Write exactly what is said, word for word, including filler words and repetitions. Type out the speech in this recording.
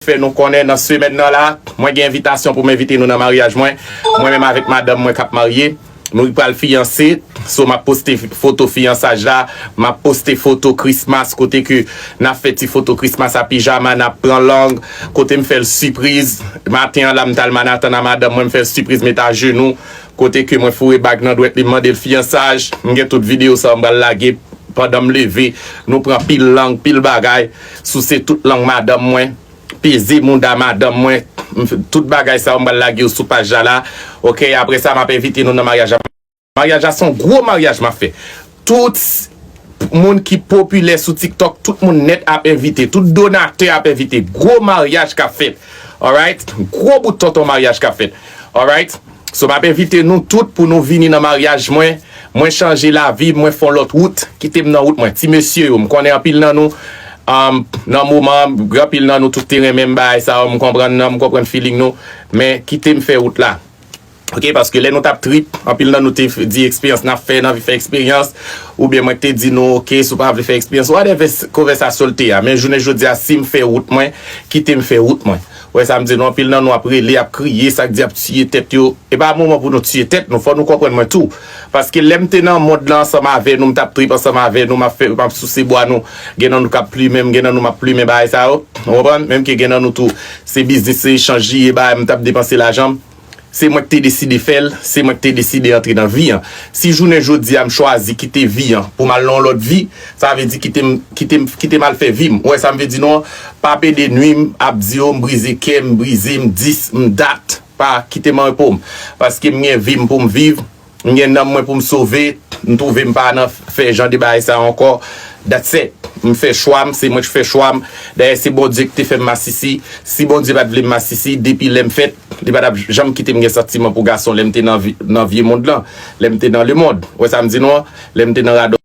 fè nou konnen nan semèn nan la, mwen gen envitasyon pou m envite nou nan maryaj mwen. Mwen menm avèk madanm mwen k ap marye, nou pral fiyanse. So, m ap poste foto fiyansaj la, m ap poste foto Christmas, kote ke n ap fè ti foto Christmas a pijama, n ap pran lang, kote m fè l sipriz. Maten an la, m t al Manhattan a madanm mwen, m fè l sipriz, met ajenou, kote ke mwen foure bag nan dwèt li, m mande l fiyansaj. M gen tout videyo sa yo, m pral lage pandan m leve. Nou pran pil lang, pil bagay, souse tout lang madanm mwen, peze mouda madanm mwen. M f-, tout bagay sa yo, m pral lage yo sou paj la la. Oke, apre sa, m ap envite nou nan maryaj la. Maryaj la se yon gwo maryaj m ap fè. Tout moun ki popilè sou TikTok, tout moun nèt ap envite, tout donatè ap envite. Gwo maryaj k ap fèt. Alright? Gwo bout tonton maryaj k ap fèt. Alright? So, m ap envite nou tout pou nou vini nan maryaj mwen. Mwen chanje lavi, mwen fè yon lòt wout. Kite m nan wout mwen. Ti mesye yo, m konnen anpil nan nou, um, nan moman, anpil nan nou tout te renmen m bagay sa yo, m konprann nan, m konprann feeling nou. Men kite m fè wout la. Oke, paske lè nou t ap trip, anpil nan nou te f-, di eksperyans n ap fè, n anvi fè eksperyans, oubyen mwen te di nou, oke, si w pa vle fè eksperyans, whatever s-, konvèsasyon l te a. Men jounen jodi a, si m fè wout mwen, kite m fè wout mwen. Ou wè sa m di nou, anpil nan nou ap rele, ap kriye, sa k di ap tiye tèt yo. E pa moman pou nou tiye tèt nou, fò nou konprann mwen tou. Paske lè m te nan mond lan ansanm avè nou, m t ap trip ansanm avè nou, m ap fè, m ap souse bwa nou, gen nan nou k ap plimen m, gen nan nou m ap plimen bagay sa yo. Ou konprann? Menm ke gen nan nou tou, se biznis, se echanj li ye, bagay, m t ap depanse lajan m. Se mwen ki te deside fè l, se mwen ki te deside antre nan vi an. Si jounen jodi a m chwazi kite vi an pou m al nan yon lòt vi, sa vle di kite m, kite m, kite m al fè vi m. Ou wè sa m vle di nou an? Pa pede nwi m, ap di yo m brize kè, m brize, m dis, m dat. Pa kite m anrepo m. Paske m gen vi m pou m viv, m gen nanm mwen pou m sove, m twouve m pa nan fè jan de bagay sa yo ankò. That's it. M fè chwa m, se mwen ki fè chwa m. Dayè, se Bondye ki te fè m masisi. Si Bondye pa t vle m masisi, depi lè m fèt, li pa t ap janm kite m gen santiman pou gason lè m te nan vi-, nan vye mond lan, lè m te nan lemonn. Ou wè sa m di nou an? Lè m te nan radòt